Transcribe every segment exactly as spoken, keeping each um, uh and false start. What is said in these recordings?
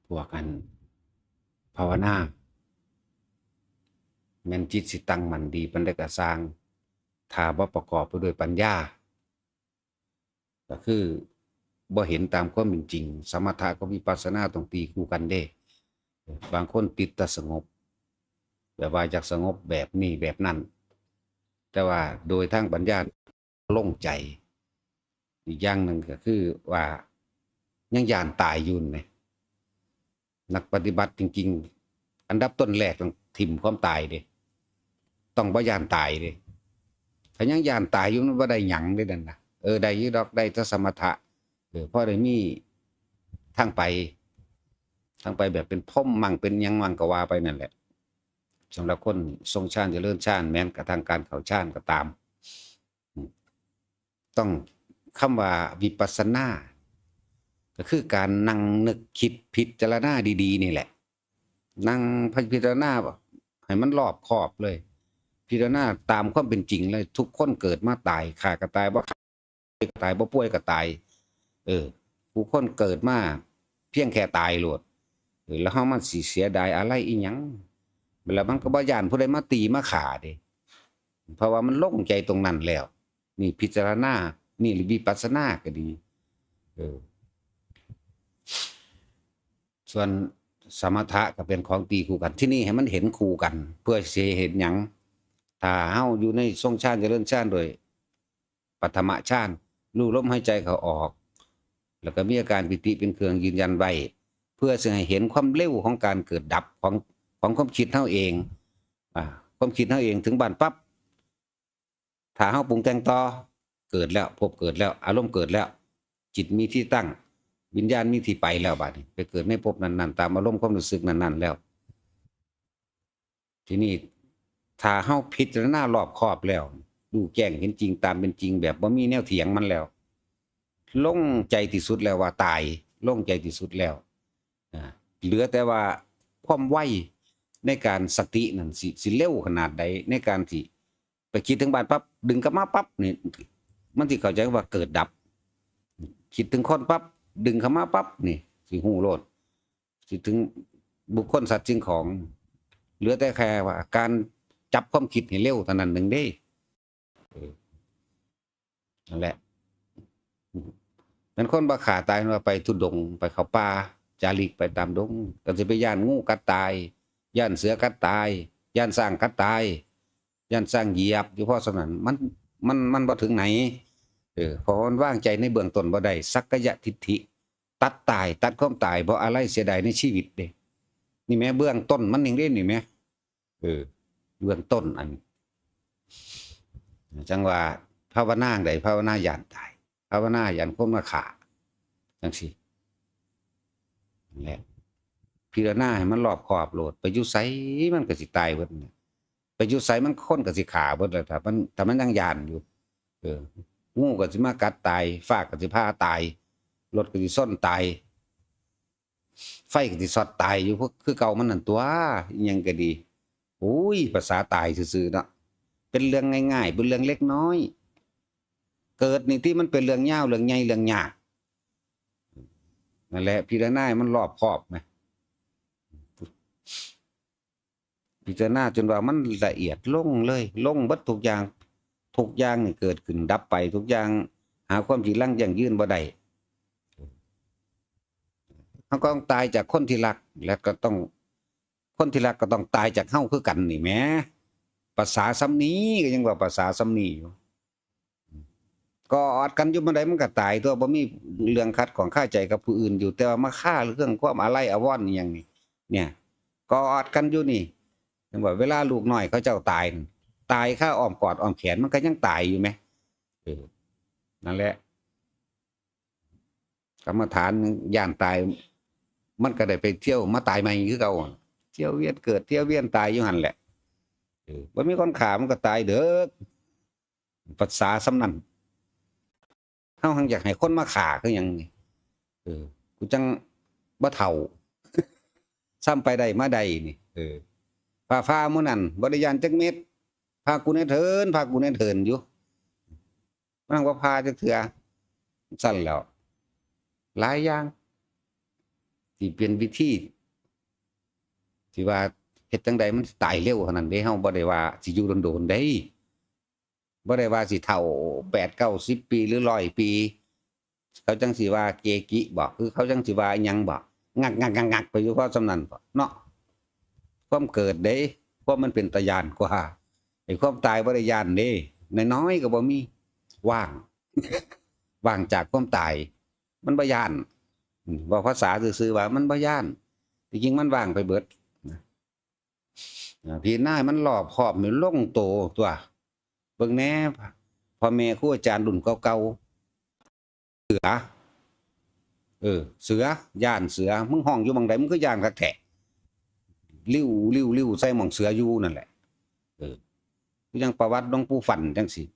พวกอันภาวนา แม่นจิตสิตั้งมั่นดีปานใดก็ซ่าง ถ้าบ่ประกอบไปด้วยปัญญา ก็คือบ่เห็นตามความเป็นจริง สมถะกับวิปัสสนาต้องตีคู่กันเด้ บางคนติดแต่สงบ แบบว่าอยากสงบแบบนี้แบบนั้น แต่ว่าโดยทางปัญญาโล่งใจ อีกอย่างหนึ่งก็คือว่ายังย้านตายอยู่นี่ นักปฏิบัติจริงๆ อันดับต้นแรกต้องถิ่มความตายเด้ ต้องบ่ย้านตายเด้ ถ้ายังย้านตายอยู่มันบ่ได้หยังเด้นั่นนะ เออ ได้อยู่ดอก ได้แต่สมถะ เออ พอได้มีทางไป ทางไปแบบเป็นพรหมมั่งเป็นหยังมั่งก็ว่าไปนั่นแหละ สำหรับคนทรงฌานเจริญฌาน แม้กระทั่งการเข้าฌานก็ตาม ต้อง คำว่าวิปัสสนา ก็คือการนั่งนึกคิดพิจารณาดีๆ นี่แหละ นั่งพิจารณาให้มันรอบคอบเลย พิจารณาตามความเป็นจริงเลย ทุกคนเกิดมาตาย ข้าก็ตาย บ่ข้าก็ตาย บ่ป่วยก็ตาย เออ ผู้คนเกิดมาเพียงแค่ตายโลด เออ แล้วเฮามันสิเสียดายอะไรอีหยัง แล้วมันก็บ่ย้านผู้ใดมาตีมาฆ่าเด้ เพราะว่ามันลงใจตรงนั้นแล้ว นี่พิจารณา นี่วิปัสสนาก็ดี เออ ส่วนสมถะก็เป็นของตีคู่กัน ที่นี่ให้มันเห็นคู่กัน เพื่อสิเห็นหยัง ถ้าเฮาอยู่ในทรงฌานเจริญฌานโดยปฐมฌาน รู้ลมหายใจเข้าออก แล้วก็มีอาการปีติเป็นเครื่องยืนยันไว้ เพื่อสิให้เห็นความเร็วของการเกิดดับของ ของความคิดเฮาเอง อ่า ความคิดเฮาเองถึงบ้านปั๊บ ถ้าเฮาปรุงแต่งต่อ เกิดแล้ว ภพเกิดแล้ว อารมณ์เกิดแล้ว จิตมีที่ตั้ง วิญญาณมีที่ไปแล้ว บัดนี้ไปเกิดในภพนั้นๆ ตามอารมณ์ความรู้สึกนั้นๆ แล้ว ทีนี้ถ้าเฮาพิจารณารอบคอบแล้ว รู้แจ้งเห็นจริงตามเป็นจริงแบบบ่มีแนวเถียงมันแล้ว ลงใจที่สุดแล้วว่าตาย ลงใจที่สุดแล้ว อ่า เหลือแต่ว่าความไวในการสตินั่นสิ สิเร็วขนาดใดในการที่ไปคิดถึงบ้านปั๊บ ดึงกลับมาปั๊บนี่ มันสิเข้าใจว่าเกิดดับ คิดถึงคนปั๊บ ดึงเข้ามาปั๊บนี่ สิฮู้โลด สิถึงบุคคลสัตว์สิ่งของ เหลือแต่แค่ว่าการจับความคิดให้เร็วเท่านั้นหนึ่งเด้ เออ นั่นแหละ เป็นคนบ่ฆ่าตายว่าไปธุดงค์ ไปเข้าป่า จาริกไปตามดง ก็สิไปย้านงูกัดตาย ย้านเสือกัดตาย ย้านช้างกัดตาย ย้านช้างเหยียบอยู่ เพราะฉะนั้นมัน มัน มันบ่ถึงไหน เออ เพราะมันวางใจในเบื้องต้นบ่ได้ สักกายทิฏฐิ ตัดตาย ตัดความตาย บ่อะไรเสียดายในชีวิตเด้ นี่แหม เบื้องต้นมันนี่เด้ นี่แหม เออ เบื้องต้นอัน จั่งว่าภาวนาใด ภาวนาย้านตาย ภาวนาย้านคนมาฆ่า จั่งซี้ นั่นแหละ พิจารณาให้มันรอบคอบโลด ไปอยู่ไสมันก็สิตายเบิดนั่นแหละ ไปอยู่ไสมันคนก็สิฆ่าเบิดแหละ ถ้ามัน ถ้ามันยังย้านอยู่ เออ งูก็สิมากัดตาย ฟ้าก็สิผ่าตาย รถก็สิชนตาย ไฟก็สิช็อตตายอยู่คือเก่ามันนั่นตั๊ว อิหยังก็ดี โอ้ย ภาษาตายซื่อๆ เนาะ เป็นเรื่องง่ายๆ เป็นเรื่องเล็กน้อย เกิดนี่ที่มันเป็นเรื่องยาว เรื่องใหญ่ เรื่องยาก นั่นแหละ พิจารณาให้มันรอบคอบไหม พิจารณาจนว่ามันละเอียดลงเลย ลงเบิดทุกอย่าง ทุกอย่างนี่เกิดขึ้นดับไป ทุกอย่างหาความจีรังยั่งยืนบ่ได้ เฮาก็ต้องตายจากคนที่รัก และก็ต้อง คนที่รักก็ต้องตายจากเฮาคือกันนี่แหม ภาษาส่ำนี้ก็ยังว่าภาษาส่ำนี้อยู่ กอดกันอยู่บ่ได้มันก็ตายตั๊ว บ่มีเรื่องขัดข้องคาใจกับผู้อื่นอยู่ แต่ว่ามาคาเรื่องความอาลัยอาวรณ์อีหยังนี่ เนี่ย กอดกันอยู่นี่ เห็นบ่ เวลาลูกน้อยเขาเจ้าตายนั่น ตายคาอ้อมกอดอ้อมแขนมันก็ยังตายอยู่แหม เออ นั่นแหละ กรรมฐานย้านตาย มันก็ได้ไปเที่ยวมาตายใหม่คือเก่า เที่ยวเวียนเกิด เที่ยวเวียนตายอยู่หั่นแหละ เออ บ่มีคนฆ่ามันก็ตายเด้อ ภาษาส่ำนั้น เฮาหังอยากให้คนมาฆ่าคือหยังนี่ เออ กูจั่งบ่เฒ่า ส่ำไปได้มาได้นี่ เออ ฟ้าผ่ามื้อนั้นบ่ได้ย้านจักเม็ด ผ่ากูแน่เถิน ผ่ากูแน่เถินอยู่ มันบ่ผ่าจักเทื่อ ซั่นแหล้ว หลายอย่าง ที่เป็นวิธีที่ว่าเฮ็ดจั่งใดมันตายเร็วเท่านั้นเด้ เฮาบ่ได้ว่าสิอยู่โดนๆเด้ บ่ได้ว่าสิเฒ่าแปด เก้า สิบ ปีหรือร้อยปี เขาจั่งสิว่าเกกิบ่ คือเขาจั่งสิว่าอิหยังบ่ งักๆๆๆไปอยู่พอส่ำนั้นบ่เนาะ ความเกิดเด้ ความมันเป็นตาย้านกว่า ไอ้ความตายบ่ได้ย้านเด้ น้อยๆก็บ่มี ว่าง ว่างจากความตาย มันบ่ย้าน อืม เว้าภาษาซื่อๆว่ามันบ่ย้าน ที่จริงมันว่างไปเบิดนะ อ่า พิจารณาให้มันรอบคอบ ให้ลงโตตั๊ว เบิ่งแหน่ พ่อแม่ครูอาจารย์รุ่นเก่าๆ เสือ เออ เสือ ย้านเสือ มึงฮ้องอยู่หม่องใด มึงคือย้านคักแท้ ริ้ว ริ้ว ริ้วใส่หม่องเสืออยู่นั่นแหละ เออ คือจั่งประวัติหลวงปู่ฟั่นจั่งซี้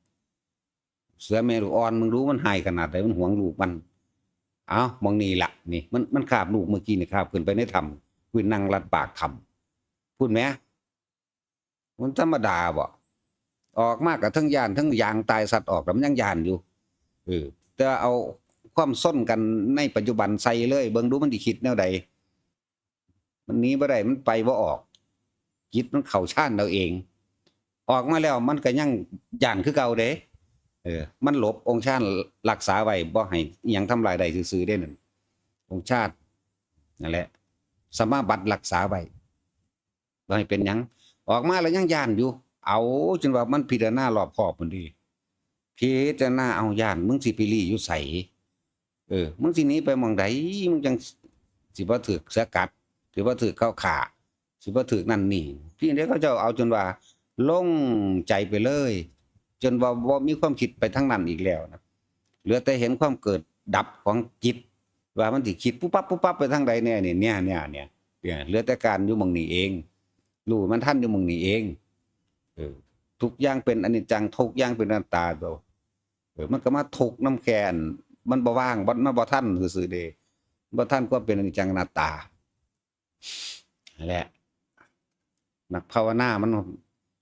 เสือแม่ลูกอ่อน มึงดูมันฮ้ายขนาดใด มันหวงลูกมัน เอ้า หม่องนี้ล่ะ นี่ มัน มันคาบลูกเมื่อกี้นี่ คาบขึ้นไปในถ้ำ ขึ้นนั่งลัดปากถ้ำ พูดแหม มันธรรมดาบ่ ออกมาก็ทั้งย้าน ทั้งยางตายสัตว์ออก แล้วมันยังย้านอยู่ เออ แต่เอาความซนกันในปัจจุบันใส่เลย เบิ่งดูมันสิคิดแนวใด มันหนีบ่ได้ มันไปบ่ออก จิตมันเข้าฌานเอาเอง ออกมาแล้วมันก็ยังย้านคือเก่าเด้ เออ มันหลบองค์ฌานรักษาไว้ บ่ให้อิหยังทำลายได้ซื่อๆเด้นั่น องค์ฌานนั่นแหละ สมาบัติรักษาไว้ บ่ให้เป็นหยัง ออกมาแล้วยังย้านอยู่ เอา จนว่ามันพิจารณารอบคอบพุ้นเด้ พิจารณา เอา ย้าน มึงสิไปลี้อยู่ไส เออ มึงสิหนีไปหม่องใด มึงจั่งสิบ่ถูกเสือกัด สิบ่ถูกเขาฆ่า สิบ่ถูกนั่นนี่ ที่เด้เขาเจ้าเอาจนว่าโล่งใจไปเลย จนว่าบ่มีความคิดไปทางนั้นอีกแล้วนะ เหลือแต่เห็นความเกิดดับของจิต ว่ามันสิคิดปุ๊บปั๊บปุ๊บปั๊บไปทางใดแน่นี่ เนี่ย เนี่ย เนี่ย เนี่ย เหลือแต่การอยู่หม่องนี้เอง รู้มันทันอยู่หม่องนี้เอง เออ ทุกอย่างเป็นอนิจจัง ทุกอย่างเป็นอนัตตา เออ มันก็มาทุกข์นำแค่อัน มันบ่ว่าง บ่ มันบ่ทันซื่อๆเด้ บ่ทันความเป็นอนิจจังอนัตตา นั่นแหละ นักภาวนามัน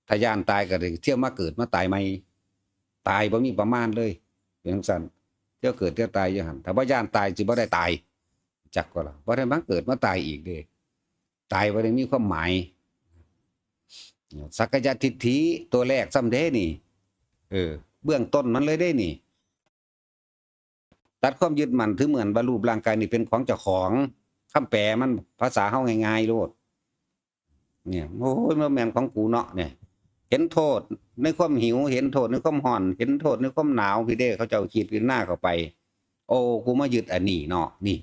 ถ้าย้านตายก็ได้เที่ยวมาเกิดมาตายใหม่ ตายบ่มีประมาณเลย เป็นจั่งซั้น เที่ยวเกิดเที่ยวตายอยู่หั่น ถ้าบ่ย้านตายสิบ่ได้ตาย จักบ่ล่ะ บ่ได้มาเกิดมาตายอีกเด้ ตายบ่ได้มีความหมาย สักกายทิฏฐิตัวแรกซ้ำเด้นี่ เออ เบื้องต้นมันเลยเด้นี่ ตัดความยึดมั่นถือมั่นว่ารูปร่างกายนี่เป็นของเจ้าของ คำแปลมันภาษาเฮาง่ายๆโลด เนี่ย โอ้ย มันแม่นของกูเนาะเนี่ย เห็นโทษในความหิว เห็นโทษในความร้อน เห็นโทษในความหนาว พี่เด้ เขาเจ้าคิดพิจารณาเข้าไป โอ้ กูมายึดอันนี้เนาะ นี่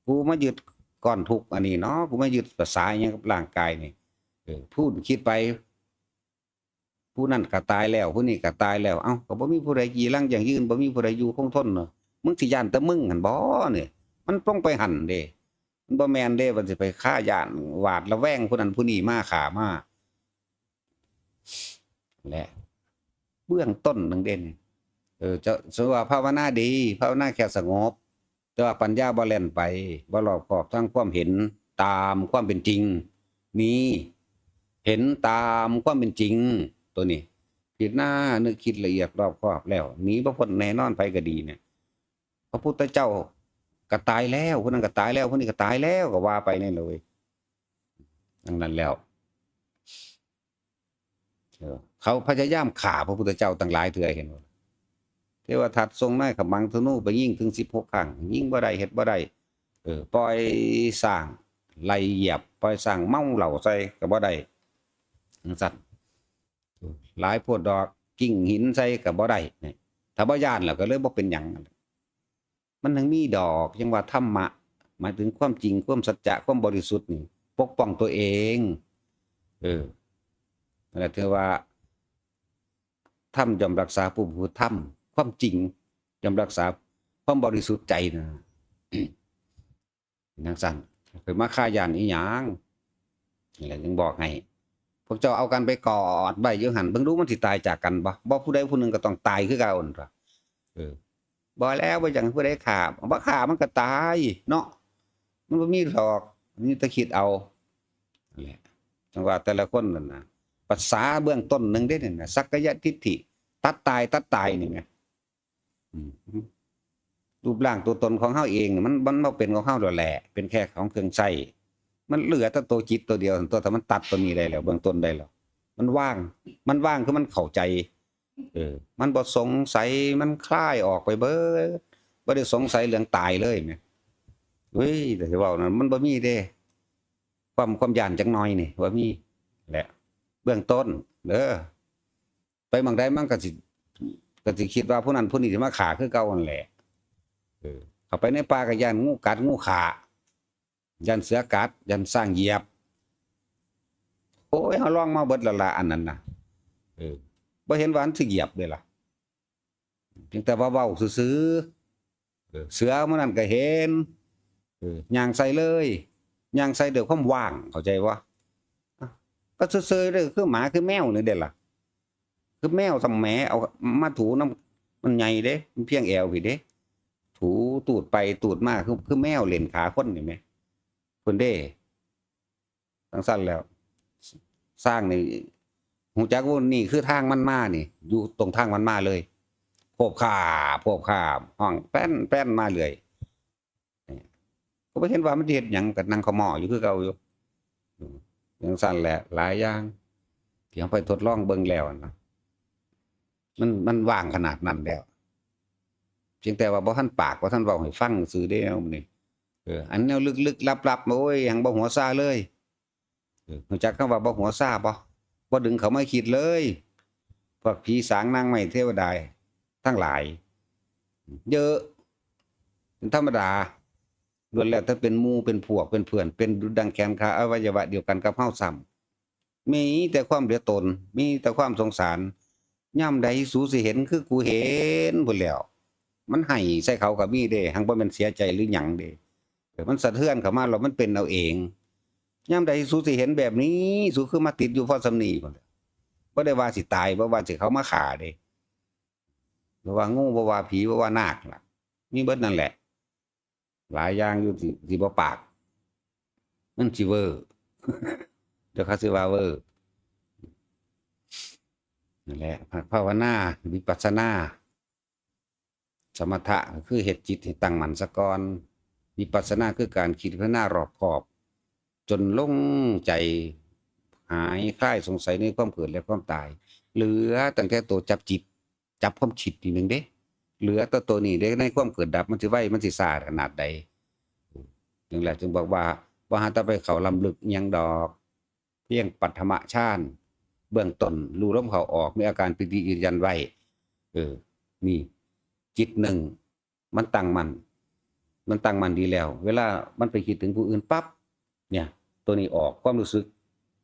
กูมายึดก้อนทุกข์อันนี้เนาะ กูมายึดภาษาอิหยังกับร่างกายนี่ เออ พูดคิดไป ผู้นั้นก็ตายแล้ว ผู้นี้ก็ตายแล้ว เอ้า ก็บ่มีผู้ใดจีรังยั่งยืน บ่มีผู้ใดอยู่คงทนเนาะ มึงสิย้านแต่มึงหั่นบ่เนี่ย มันต้องไปหั่นเด้ มันบ่แม่นเด้ มันสิไปฆ่าย้านหวาดระแวงผู้นั้นผู้นี้มาฆ่ามา และเบื้องต้นหนึ่งเด่น เออ จะ สมมุติว่าภาวนาดี ภาวนาแค่สงบ แต่ว่าปัญญาบ่แล่นไป บ่รอบคอบทั้งความเห็นตามความเป็นจริง นี่ เห็นตามความเป็นจริง ตัวนี้ พิจารณานึกคิดละเอียดรอบคอบแล้ว หนีบ่พ้นแน่นอน ไผก็ดีเนี่ย พระพุทธเจ้าก็ตายแล้ว ผู้นั้นก็ตายแล้ว ผู้นี้ก็ตายแล้ว ก็ว่าไปนี่เลย ดังนั้นแล้ว เออ เขาพยายามฆ่าพระพุทธเจ้าตั้งหลายเทื่อ เห็นบ่ เทวทัตส่งนายขมังธนูไปยิงถึงสิบหกครั้ง ยิงบ่ได้ เฮ็ดบ่ได้ เออ ปล่อยช้างไล่เหยียบ ปล่อยช้างเมาเหล้าใส่ก็บ่ได้ จั่งซั้น หลายโพดดอก กิ่งหินใส่ก็บ่ได้ นี่ ถ้าบ่ย้านแล้วก็เลยบ่เป็นหยัง มันถึงมีดอก ยังว่าธรรมะ หมายถึงความจริง ความสัจจะ ความบริสุทธิ์นี่ ปกป้องตัวเอง เออ นั่นแหละถือว่า ธรรมย่อมรักษาผู้ประพฤติธรรม ความจริงย่อมรักษาความบริสุทธิ์ใจนะ จั่งซั้น คือมาฆ่าย้านอีหยัง นี่แหละจึงบอกให้ พวกเจ้าเอากันไปกอดไว้อยู่หั่น เบิ่งดูมันสิตายจากกันบ่ บ่ผู้ใดผู้หนึ่งก็ต้องตายคือเก่าหั่นตั่ว เออ บ่แล้ว บ่อยากให้ผู้ใดฆ่า บ่ฆ่ามันก็ตายเนาะ มันบ่มีดอก มีแต่คิดเอา นั่นแหละ จั่งว่าแต่ละคนนั่นน่ะ ภาษาเบื้องต้นหนึ่งเด้นั่นน่ะ สักกายทิฏฐิ ตัดตาย ตัดตายนี่ไง อืม รูปร่างตัวตนของเฮาเองเนี่ยมันมันบ่เป็นของเฮาแล้วแหละ เป็นแค่ของเครื่องใช้ มันเหลือแต่ตัวจิตตัวเดียว ตัวถ้ามันตัดตัวนี้ได้แล้ว เบื้องต้นได้แล้ว มันว่าง มันว่างคือมันเข้าใจ เออ มันบ่สงสัย มันคลายออกไปเบิด บ่ได้สงสัยเรื่องตายเลยแหม เฮ้ย แต่สิเว้านั้นมันบ่มีเด้ ความ ความย้านจักหน่อยนี่ บ่มีแหละ เบื้องต้นเด้อ ไปหม่องใดมันก็สิ ก็สิคิดว่าผู้นั้นผู้นี้สิมาฆ่าคือเก่านั่นแหละ เออ เข้าไปในป่าก็ย้านงูกัดงูฆ่า ย้านเสือกัด ย้านช้างเหยียบ โอ้ย เฮาลองมาเบิดแล้วล่ะอันนั้นน่ะ เออ บ่เห็นว่ามันสิเหยียบเด้ล่ะ เพียงแต่ว่าเว้าซื่อๆ เออ เสือมื้อนั้นก็เห็น เออ ย่างใส่เลย ย่างใส่ด้วยความว่าง เข้าใจบ่ อ่ะ ก็ซื่อๆ เด้อ คือหมาคือแมวนี่เด้ล่ะ คือแมวส่ำแหม เอามาถูนำ มันใหญ่เด้ มันเพียงแอวพี้เด้ ถูตูดไปตูดมา คือ คือแมวเล่นขาคนนี่แหม พุ้นเด้ จั่งซั้นแล้ว ช้างนี่ ฮู้จักว่านี่คือทางมันมานี่ อยู่ตรงทางมันมาเลย โพบคาบ โพบคาบ ฮ้องแป้น แป้นมาเรื่อย ก็บ่เห็นว่ามันสิเฮ็ดหยัง ก็นั่งเข่าหม้ออยู่คือเก่าอยู่ อืม จั่งซั้นแหละ หลายอย่าง ที่เฮาไปทดลองเบิ่งแล้วนะ มัน มันว่างขนาดนั้นแล้ว เพียงแต่ว่าบ่ทันปาก บ่ทันเว้าให้ฟังซื่อเด้ แนวนี้ เออ อันแนวลึกๆ ลับๆ โอ้ย ยังบ่หัวซ่าเลย เออ รู้จักคำว่าบ่หัวซ่าบ่ บ่ดึงเข้ามาคิดเลย พวกผีสางนางไม้เทวดาทั้งหลาย เยอะ เป็นธรรมดา ล้วนแล้วแต่เป็นหมู่ เป็นพวก เป็นเพื่อน เป็นดุจดังแขนขา อวัยวะเดียวกันกับเฮาซ้ำ มีแต่ความเหลือตน มีแต่ความสงสาร ยามใดสูสิเห็นคือกูเห็นพู้นแหล้ว มันไห้ใส่เขาก็มีเด้ หังบ่แม่นเสียใจหรือหยังเด้ เออ มันสะเทือนเข้ามาแล้วมันเป็นเอาเอง ยามใดสูสิเห็นแบบนี้ สูคือมาติดอยู่พอส่ำนี้พู้นแหล้ว บ่ได้ว่าสิตาย บ่ว่าสิเขามาฆ่าเด้ บ่ว่างู บ่ว่าผี บ่ว่านาคล่ะ มีเบิดนั่นแหละ หลายอย่างอยู่ที่ ที่บ่ปาก มันสิเวอร์ เดี๋ยวเขาสิว่าเวอร์ นั่นแหละ ภาวนา วิปัสสนา สมถะก็คือเฮ็ดจิตให้ตั้งมั่นซะก่อน วิปัสสนาคือการคิดพิจารณารอบคอบ จนลงใจ หายคลายสงสัยในความเกิดและความตาย เหลือตั้งแต่ตัวจับจิต จับความคิดนี่หนึ่งเด้ เหลือแต่ตัวนี้เด้ ในความเกิดดับมันสิไว มันสิช้าขนาดใด จั่งแหละจึงบอกว่า บ่หาแต่ไปเข้าล้ำลึกอิหยังดอก เพียงปฐมฌาน เบื้องต้น รู้ลมเข้าออก มีอาการปีติยืนยันไว้ เออ นี่ จิตหนึ่ง มันตั้งมั่น มันตั้งมั่นดีแล้ว เวลามันไปคิดถึงผู้อื่นปั๊บ เนี่ย ตัวนี้ออก ความรู้สึก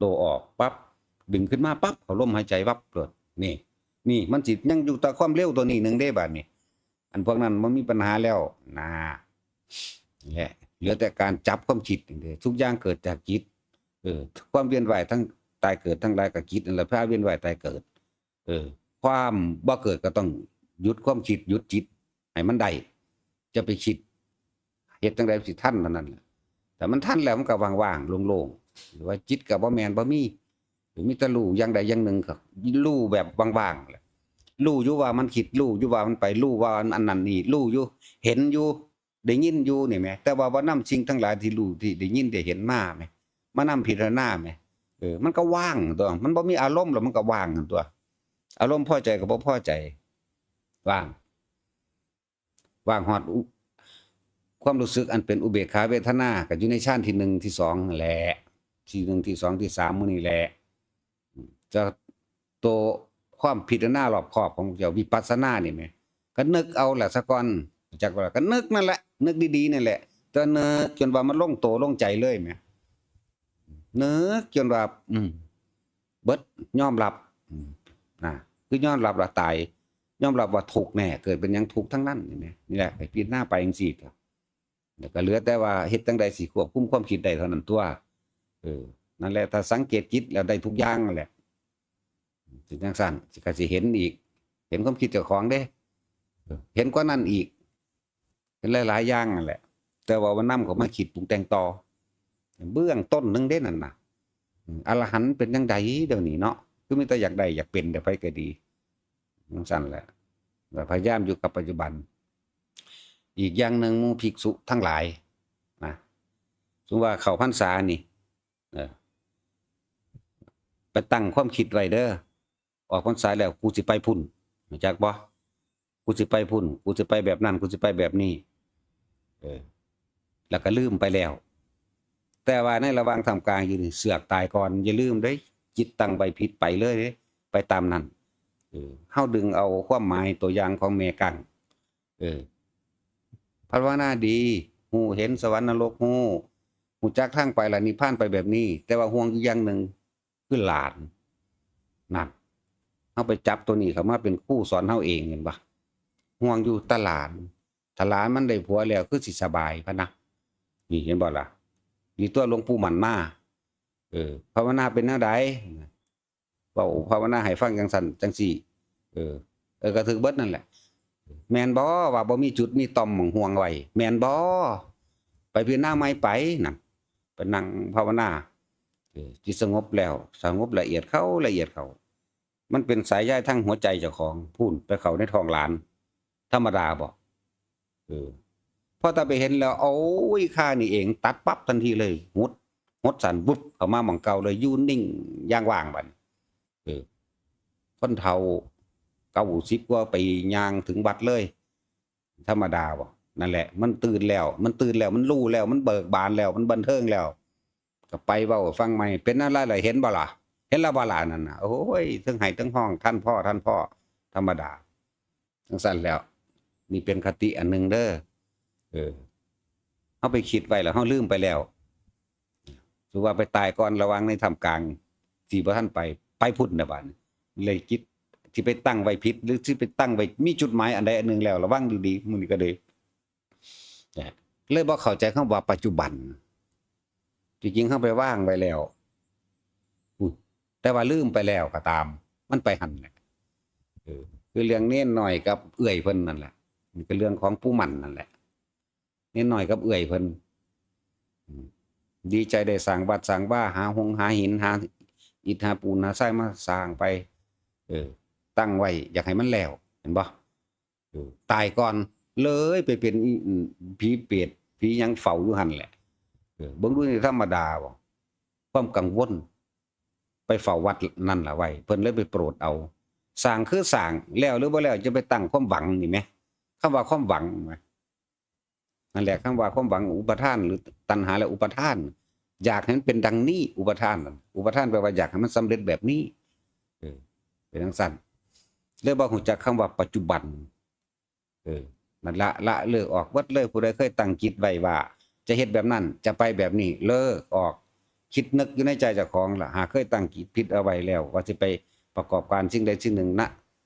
ตัวออกปั๊บ ดึงขึ้นมาปั๊บ เข้าลมหายใจวับโลด นี่ นี่ มันสิยังอยู่แต่ความเร็วตัวนี้หนึ่งเด้ บาดนี้ อันพวกนั้นมันมีปัญหาแล้ว นะ แหละ เหลือแต่การจับความคิดเด้ ทุกอย่างเกิดจากจิต เออ ความเวียนว่ายทั้งตายเกิดทั้งหลายก็จิตนั่นแหละ พาเวียนว่ายตายเกิด เออ ความบ่เกิดก็ต้องหยุดความคิด หยุดจิต ให้มันได้ จะไปคิด เฮ็ดจั่งใดสิทันเท่านั้นแหละ แต่มันทันแล้วมันก็ว่างๆ โล่งๆ หรือว่าจิตก็บ่แม่นบ่มี หรือมีแต่รู้อย่างใดอย่างหนึ่งก็รู้แบบว่างๆ แหละ รู้อยู่ว่ามันคิด รู้อยู่ว่ามันไป รู้ว่าอันนั้นนี่ รู้อยู่ เห็นอยู่ ได้ยินอยู่นี่แหม แต่ว่าบ่นำสิ่งทั้งหลายที่รู้ ที่ได้ยินได้เห็นมาแหม มานำพิจารณาแหม เออ มันก็ว่างตัว มันบ่มีอารมณ์แล้วมันก็ว่างหั่นตัว อารมณ์พอใจก็บ่พอใจ ว่าง ว่างฮอดอุ ความรู้สึกอันเป็นอุเบกขาเวทนา ก็อยู่ในฌานที่หนึ่งที่สองนั่นแหละ ที่หนึ่งที่สองที่สามหมู่นี่แหละ จะ ตัวความพิจารณารอบคอบของเจ้าวิปัสสนานี่แหม ก็นึกเอาแหละซะก่อน จักว่าก็นึกนั่นแหละ นึกดีๆ นั่นแหละ แต่นึกจนว่ามันลงตัวลงใจเลยแหม นึกจนว่า อืม เบิด ยอมรับ อืม นะ คือยอมรับว่าตาย ยอมรับว่าทุกข์แน่ เกิดเป็นหยังทุกข์ทั้งนั้น นี่แหม นี่แหละ ให้พิจารณาไปจั่งซี้ แล้วก็เหลือแต่ว่าเฮ็ดจั่งใดสิควบคุมความคิดได้เท่านั้นตัว เออ นั่นแหละ ถ้าสังเกตจิตแล้วได้ทุกอย่างนั่นแหละ สิจั่งซั้น สิก็สิเห็นอีก เห็นความคิดเจ้าของเด้ เออ เห็นกว่านั้นอีก เห็นหลายๆ อย่างนั่นแหละ แต่ว่ามันนำเข้ามาคิดปรุงแต่งต่อ เบื้องต้นหนึ่งเด้นั่นน่ะ อืม อรหันต์เป็นจั่งใดเดี๋ยวนี้เนาะ คือมีแต่อยากได้อยากเป็นแต่ไผก็ดี จั่งซั้นแหละ แล้วพยายามอยู่กับปัจจุบัน อีกอย่างหนึ่งหมู่ภิกษุทั้งหลายนะ สมมุติว่าเข้าพรรษานี่ เออ ไปตั้งความคิดไว้เด้อ ออกพรรษาแล้วกูสิไปพุ้น รู้จักบ่ กูสิไปพุ้น กูสิไปแบบนั้น กูสิไปแบบนี้ เออ แล้วก็ลืมไปแล้ว แต่ว่าในระหว่างท่ามกลางอยู่นี่ เสือกตายก่อน อย่าลืมเด้ จิตตั้งไว้ผิดไปเลยเด้ ไปตามนั้น เออ เฮาดึงเอาความหมายตัวอย่างของแม่กั้ง เออ ภาวนาดี ฮู้เห็นสวรรค์นรกฮู้ ฮู้จักทางไปละนิพพานไปแบบนี้ แต่ว่าห่วงอยู่อย่างหนึ่ง คือหลาน นั่น เฮาไปจับตัวนี้เข้ามาเป็นครูสอนเฮาเอง เห็นบ่ ห่วงอยู่แต่หลาน ถ้าหลานมันได้ผัวแล้วคือสิสบายพะนะ นี่เห็นบ่ล่ะ นี่ตัวหลวงปู่หมั่นมา เออ ภาวนาเป็นแนวใด เว้าภาวนาให้ฟังจังซั่นจังซี่ เออ เออ ก็ถือเบิดนั่นแหละ แม่นบ่ว่าบ่มีจุดมีต่อมหม่องห่วงไว้ แม่นบ่ ไปพิจารณาใหม่ไปนั่น ไปนั่งภาวนา เออ จิตสงบแล้ว สงบละเอียดเข้า ละเอียดเข้า มันเป็นสายใยทางหัวใจเจ้าของ พู้นไปเข้าในท้องหลาน ธรรมดาบ่ เออ พอแต่ไปเห็นแล้ว โอ้ย ข้านี่เอง ตัดปั๊บทันทีเลย หด หดสั้น วุบ เข้ามาหม่องเก่าเลย อยู่นิ่ง อย่างว่างบัดนี้ เออ คนเฒ่า เก้าสิบกว่าปี ย่างถึงวัดเลย ธรรมดาบ่ นั่นแหละ มันตื่นแล้ว มันตื่นแล้ว มันรู้แล้ว มันเบิกบานแล้ว มันบันเทิงแล้ว ก็ไปเว้าให้ฟังใหม่ เป็นอะไรล่ะ เห็นบ่ล่ะ เห็นแล้วบ่ล่ะนั่นน่ะ โอ้ย เทิงไห้เทิงฮ้อง ทันพ่อ ทันพ่อ ธรรมดา จังซั่นแล้ว นี่เป็นคติอันหนึ่งเด้อ เออ เฮาไปคิดไว้แล้ว เฮาลืมไปแล้ว ถือว่าไปตายก่อน ระวังในท่ามกลาง ที่บ่ทันไป ไปพุ้นนะบาดนี้ เลยคิด ที่ไปตั้งไว้ผิด หรือที่ไปตั้งไว้ มีจุดหมายอันใดอันหนึ่งแล้ว ระวังดีๆ มื้อนี้ก็เลย นะ เลยบ่เข้าใจคำว่าปัจจุบัน ที่จริงเฮาไปวางไว้แล้ว อืม แต่ว่าลืมไปแล้วก็ตาม มันไปหั่นแหละ เออ คือเรื่องเณรน้อยกับเอื้อยเพิ่นนั่นแหละ มันก็เรื่องของปู่หมั่นนั่นแหละ เณรน้อยกับเอื้อยเพิ่น อืม ดีใจได้สร้างวัดสร้างวา หาหงหาหิน หาอิฐหาปูนหาทรายมาสร้างไป เออ ตั้งไว้ อยากให้มันแล้ว เห็นบ่ เออ ตายก่อน เลยไปเป็นอี อืม ผีเปรต ผีหยังเฝ้าอยู่หั่นแหละ เออ เบิ่งดูนี่ธรรมดาบ่ ความกังวล ไปเฝ้าวัดนั่นล่ะไว้ เพิ่นเลยไปโปรดเอา สร้างคือสร้าง แล้วหรือบ่แล้วจะไปตั้งความหวังนี่แหม คำว่าความหวังแหม นั่นแหละ คำว่าความหวัง อุปาทาน หรือตัณหาและอุปาทาน อยากให้มันเป็นดังนี้ อุปาทาน อุปาทานแปลว่าอยากให้มันสำเร็จแบบนี้ เออ เป็นจังซั่น เลยบ่รู้จักคำว่าปัจจุบัน เออ นั่นละ ละเลิกออกเบิดเลย ผู้ใดเคยตั้งจิตไว้ว่า จะเฮ็ดแบบนั้น จะไปแบบนี้ เลิกออก คิดนึกอยู่ในใจเจ้าของล่ะ หากเคยตั้งจิตผิดเอาไว้แล้ว ว่าสิไปประกอบการสิ่งใดสิ่งหนึ่ง ณ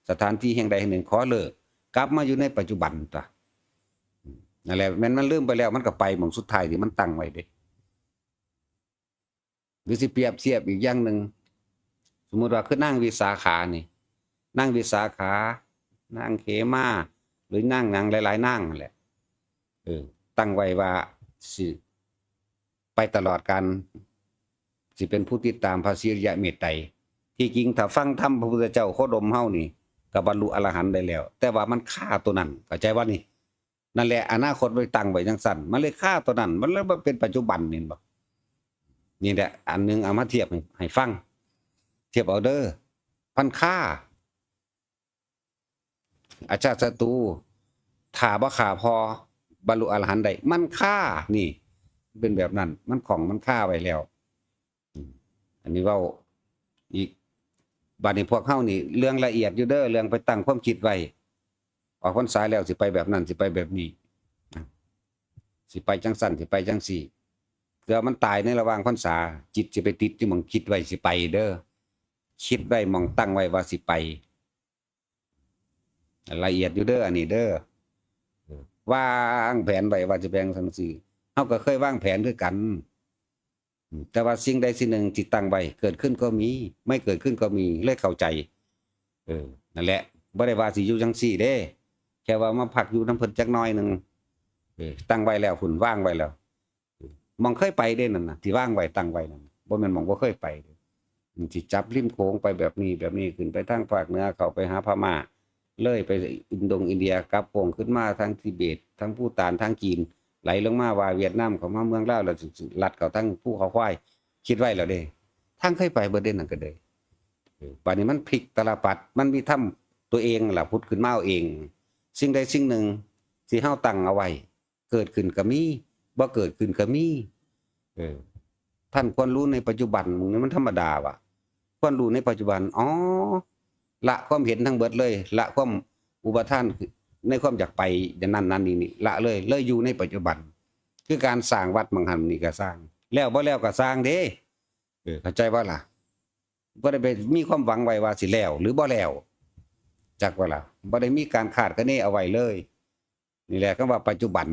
สถานที่แห่งใดแห่งหนึ่ง ขอเลิก กลับมาอยู่ในปัจจุบันตะ นั่นแหละ แม่นมันลืมไปแล้ว มันก็ไปหม่องสุดท้ายที่มันตั้งไว้เด้ หรือสิเปรียบเทียบอีกอย่างหนึ่ง สมมุติว่าคือนางวิสาขานี่ นางวิสาขา นางเขมา หรือนางหยังหลายๆนางนั่นแหละ เออ ตั้งไว้ว่าสิไปตลอดกาล สิเป็นผู้ติดตามพระศรีอริยะเมตไตร ที่จริงถ้าฟังธรรมพระพุทธเจ้าโคดมเฮานี่ ก็บรรลุอรหันต์ได้แล้ว แต่ว่ามันคาตัวนั้น เข้าใจบ่นี่ นั่นแหละ อนาคตไว้ตั้งไว้จังซั่น มันเลยคาตัวนั้น มันเลยบ่เป็นปัจจุบัน เห็นบ่ นี่แหละ อันหนึ่งเอามาเทียบให้ ให้ฟัง เทียบเอาเด้อ มันคา อชาติศัตรู ถ้าบ่ฆ่าพ่อ บรรลุอรหันต์ได้ มันคา นี่ เป็นแบบนั้น มันข้อง มันคาไว้แล้ว อืม อันนี้เว้าอีก บัดนี้พวกเฮานี่ เรื่องละเอียดอยู่เด้อ เรื่องไปตั้งความคิดไว้ ออกพรรษาแล้วสิไปแบบนั้น สิไปแบบนี้ สิไปจังซั่น สิไปจังซี่ เผื่อมันตายในระหว่างพรรษา จิตสิไปติดอยู่หม่องคิดไว้สิไปเด้อ คิดไว้หม่องตั้งไว้ว่าสิไป ละเอียดอยู่เด้อ อันนี้เด้อ เออ วางแผนไว้ว่าจะแบ่งจังซี่ เฮาก็เคยวางแผนคือกัน อืม แต่ว่าสิ่งใดสิ่งหนึ่งที่ตั้งไว้ เกิดขึ้นก็มี ไม่เกิดขึ้นก็มี เลยเข้าใจ เออ นั่นแหละ บ่ได้ว่าสิอยู่จังซี่เด้ แค่ว่ามาพักอยู่นำเพิ่นจักหน่อยหนึ่ง เออ ตั้งไว้แล้ว พุ้นวางไว้แล้ว เออ หม่องเคยไปเด้นั่นน่ะ ที่วางไว้ตั้งไว้นั่นน่ะ บ่แม่นหม่องบ่เคยไปเด้ มันสิจับริมโขงไปแบบนี้ แบบนี้ ขึ้นไปทางภาคเหนือ เข้าไปหาพม่า เลยไปอินดงอินเดีย กลับโค้งขึ้นมาทางทิเบต ทางภูฏาน ทางจีน ไหลลงมาว่าเวียดนาม เข้ามาเมืองลาว แล้วสิลัดเข้าทางภูเขาควาย คิดไว้แล้วเด้ ทางเคยไปเบิดเด้นั่นก็เด้ เออ บัดนี้มันพลิกตาลปัตร มันมีธรรมตัวเองล่ะผุดขึ้นมาเอาเอง สิ่งใดสิ่งหนึ่งที่เฮาตั้งเอาไว้ เกิดขึ้นก็มี บ่เกิดขึ้นก็มี เออ ท่านควรรู้ในปัจจุบัน มันธรรมดาว่ะ ควรรู้ในปัจจุบัน อ๋อ ละความเห็นทั้งเบิดเลย ละความอุปาทานในความอยากไปอย่างนั้นนั่นนี่นี่ ละเลย เลยอยู่ในปัจจุบัน คือการสร้างวัดหม่องหั้นนี่ก็สร้าง แล้วบ่แล้วก็สร้างเด้ เออ เข้าใจบ่ล่ะ บ่ได้ไปมีความหวังไว้ว่าสิแล้วหรือบ่แล้ว จักว่าล่ะ บ่ได้มีการคาดคะเนเอาไว้เลย นี่แหละคำว่าปัจจุบัน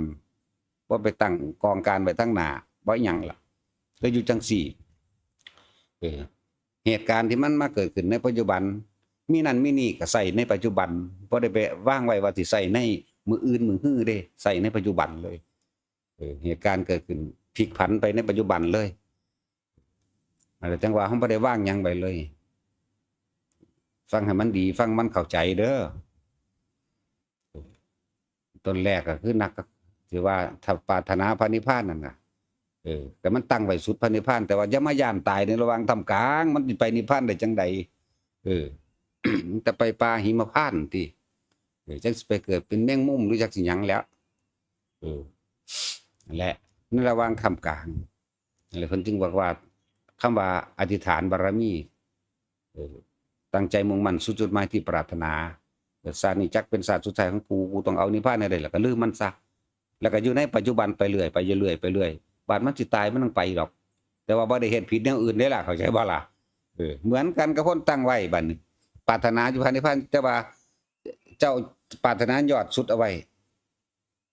บ่ไปตั้งกองการไว้ทางหน้า บ่หยังล่ะ ก็อยู่จังซี่ เออ เหตุการณ์ที่มันมาเกิดขึ้นในปัจจุบัน มีนั่นมีนี่ก็ใส่ในปัจจุบัน บ่ได้ไปวางไว้ว่าสิใส่ในมื้ออื่นมื้อฮือเด้ ใส่ในปัจจุบันเลย เออ เหตุการณ์เกิดขึ้น พลิกผันไปในปัจจุบันเลย อะไรจังว่าเฮาบ่ได้วางหยังไว้เลย ฟังให้มันดี ฟังมันเข้าใจเด้อ ต้นแรกก็คือนัก ถือว่าถ้าปรารถนาพระนิพพานนั่นน่ะ เออ แต่มันตั้งไว้สุดพระนิพพาน แต่ว่าอย่ามาย่านตายในระหว่างท่ามกลาง มันสิไปนิพพานได้จังใด เออ แต่ไปป่าหิมพานต์ติ เออ จักสิไปเกิดเป็นแมงมุมหรือจักสิหยังแล้ว เออ นั่นแหละ ในระหว่างท่ามกลาง นั่นแหละเพิ่นจึงบอกว่า คำว่าอธิษฐานบารมี เออ ตั้งใจมุ่งมั่นสู่จุดหมายที่ปรารถนา เกิดชาตินี้จักเป็นชาติสุดท้ายของกู กูต้องเอานิพพานให้ได้ แล้วก็ลืมมันซะ แล้วก็อยู่ในปัจจุบันไปเรื่อย ไปเรื่อย ไปเรื่อย บาดมันสิตายมันต้องไปดอก แต่ว่าบ่ได้เฮ็ดผิดแนวอื่นเด้ล่ะ เข้าใจบ่ล่ะ เออ เหมือนกันกับคนตั้งไว้บัดนี้ ปรารถนาอยู่พระนิพพาน แต่ว่าเจ้าปรารถนายอดสุดเอาไว้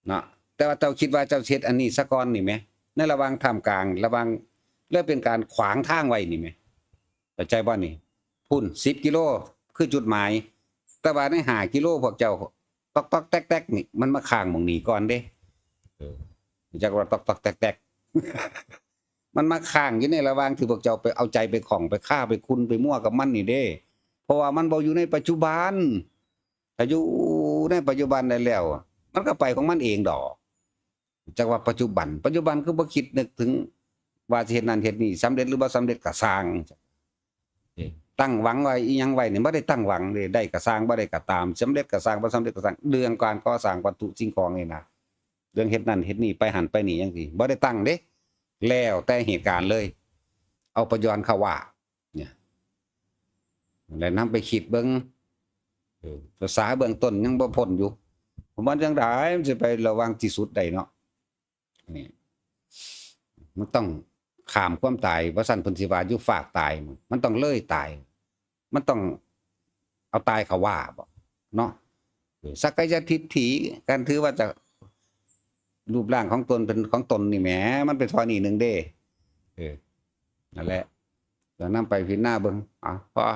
เนาะ แต่ว่าเจ้าคิดว่าเจ้าสิเฮ็ดอันนี้ซะก่อนนี่แหม ในระหว่างท่ามกลาง ระหว่าง เลยเป็นการขวางทางไว้นี่แหม เข้าใจบ่นี่ พุ้น สิบกิโล คือจุดหมาย แต่ว่าในห้ากิโลพวกเจ้าต๊อกๆแต๊กๆนี่ มันมาค้างหม่องนี้ก่อนเด้ เออ จักว่าต๊อกๆแต๊กๆ มันมาค้างอยู่ในระหว่างที่พวกเจ้าไปเอาใจไปข้อง ไปคาไปคุ้น ไปมั่วกับมันนี่เด้ เพราะว่ามันบ่อยู่ในปัจจุบัน ถ้าอยู่ในปัจจุบันได้แล้ว มันก็ไปของมันเองดอก จักว่าปัจจุบัน ปัจจุบันคือบ่คิดนึกถึงว่าสิเฮ็ดนั่นเฮ็ดนี่ สำเร็จหรือบ่สำเร็จก็ซ่าง ตั้งหวังไว้อีหยังไว้นี่ บ่ได้ตั้งหวังเด้ ได้ก็ซ่าง บ่ได้ก็ตาม สำเร็จก็ซ่าง บ่สำเร็จก็ซ่าง เรื่องการก่อสร้างวัตถุสิ่งของนี่นะ เรื่องเฮ็ดนั่นเฮ็ดนี่ ไปหั่นไปนี่จังซี่ บ่ได้ตั้งเด้ แล้วแต่เหตุการณ์เลย เอาปัจจุบันเข้าว่า เนี่ย แล้วนำไปคิดเบิ่ง เออ ภาษาเบื้องต้นยังบ่พ้นอยู่ ผมว่าจังใดมันสิไประวังที่สุดได้เนาะ นี่ มันต้องข้ามความตาย ว่าซั่นเพิ่นสิว่าอยู่ฟากตาย มันต้องเลยตาย มันต้องเอาตายเข้าว่าบ่ เนาะ เออ สักกายทิฏฐิ การถือว่าจะ รูปร่างของตนเป็นของตนนี่แหม มันเป็นเท่านี้หนึ่งเด้ เออ นั่นแหละ ก็นำไปพิจารณาเบิ่ง เอา พอ